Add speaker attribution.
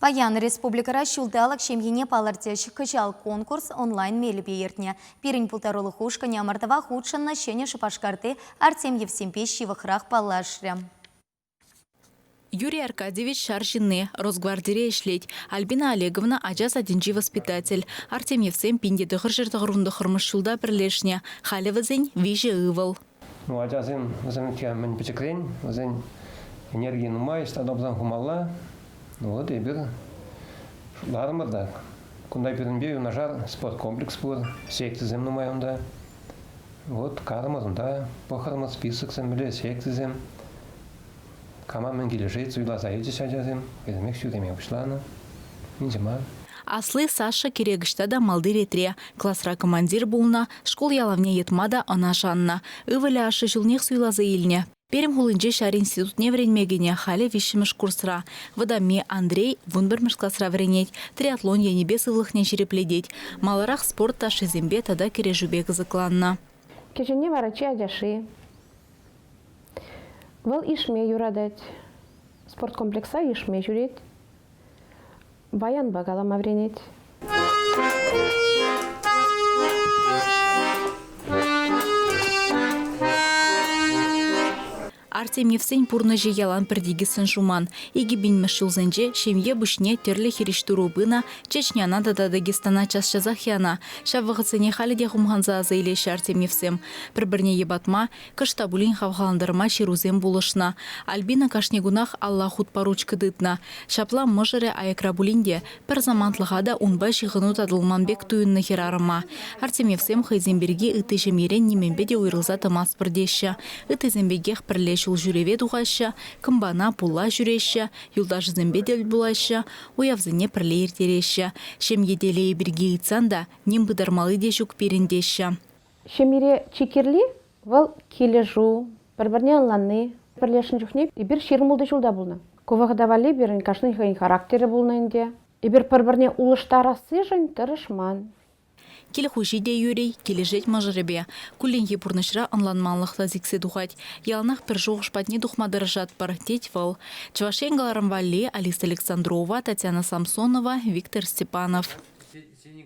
Speaker 1: Паян республикӑра ҫулталӑк ҫемйине палӑртӗҫ. Кӑҫал конкурс онлайн мелӗпе иртнӗ. Пирӗн пултарулӑх ушкӑнӗ ӑмӑртӑва хутшӑннӑ Ҫӗнӗ Шупашкарти Артемьевсемпе ҫывӑхрах паллашрӗ.
Speaker 2: Юрий Аркадьевич ҫар ҫынни, Росгвардире ӗҫлет. Альбина Олеговна ача садӗнчи воспитатель. Артемьевсем 1999 ҫулта пӗрлешнӗ. Халӗ вӗсен виҫӗ ывӑл.
Speaker 3: Ну, ачасем вӗсем мӗн пӗчӗкрен, вӗсен энерги нумай, ӑҫта тупсан хумалла. Ну вот эпир шутларӑмӑр та. Кунта пирӗнпе юнашар спорткомплекс пур, секцисем нумай унта. Вот карӑмӑр унта, пӑхрӑмӑр списоксем, мӗнле секцисем. Кама мӗн килӗшет, суйласа илчӗҫ ачасем, хӑйсемех ҫӳреме пуҫланӑ. Инҫе мар.
Speaker 2: Асли Саша кирек ӑҫта та малти ретре. Класра командир пулнӑ, шкул ялавне йӑтма та ӑна шаннӑ. Ывӑлӗ ашшӗ ҫулнех суйласа илнӗ. Пермь хулинче ҫар институтне вӗренме кӗнӗ, халӗ виҫҫӗмӗш курсра. Вӑтамми Андрей вунпӗрмӗш класра вӗренет, триатлон енӗпе сывлӑхне ҫирӗплетет. Маларах спорт ташшисемпе тата кӗрешӳпе кӑсӑкланнӑ.
Speaker 4: Кӗҫӗнни вара чи ачашши. Вӑл ишме юратать. Спорткомплекса ишме ҫӳрет. Баянпа калама вӗренет.
Speaker 2: Артемьевсен пурнӑҫӗ ялан пӗр тикӗссӗн шуман. 2000-мӗш ҫулсенче ҫемье пуҫне тӗрлӗ хирӗҫтуру пынӑ, Чечняна тата Дагестана час-часах янӑ. Ҫав вӑхӑтсене халӗ те хумханса аса илеҫҫӗ Артемьевсем. Пӗр-пӗрне йӑпатма, Кӑшт та пулин хавхалантарма ҫырусем пулӑшнӑ. Альбина кашни кунах алла хутпа ручка тытнӑ. Ҫапла мӑшӑрӗ аякра пулин те пӗр самантлӑха та унпа ҫыхӑну татӑлман пек туйӑннӑ хӗрарӑма. Артемьевсем хӑйсем пирки ытти ҫемьерен нимӗнпе те уйрӑлса тӑмастпӑр теҫҫӗ. Ыттисем пекех пӗрле ҫул ҫӳреве тухаҫҫӗ, кӑмпана пулла ҫӳреҫҫӗ, юлташӗсемпе тӗл пулаҫҫӗ, уявсене пӗрле ирттереҫҫӗ. Ҫемье телейӗ пирки ыйтсан та ним пытармалли те ҫук пирӗн теҫҫӗ.
Speaker 4: Ҫемьере чи кирли вӑл килӗшӳ, пӗр-пӗрне ӑнланни. Пӗрлешнӗ чухне эпир 26 ҫулта пулнӑ. Ку вӑхӑта валли пирӗн кашнин хӑйӗн характерӗ пулнӑ ӗнтӗ. Эпир пӗр-пӗрне улӑштарассишӗн тӑрӑшман.
Speaker 2: Кил хуҫи те Юрий килӗшет мӑшӑрӗпе. Кулленхи пурнӑҫра ӑнланманлӑх та сиксе тухать. Яланах пӗр шухӑш патне тухма тӑрӑшатпӑр, тет вӑл. Чӑваш Ен кӑларӑм валли Алиса Александрова, Татьяна Самсонова, Виктор Степанов.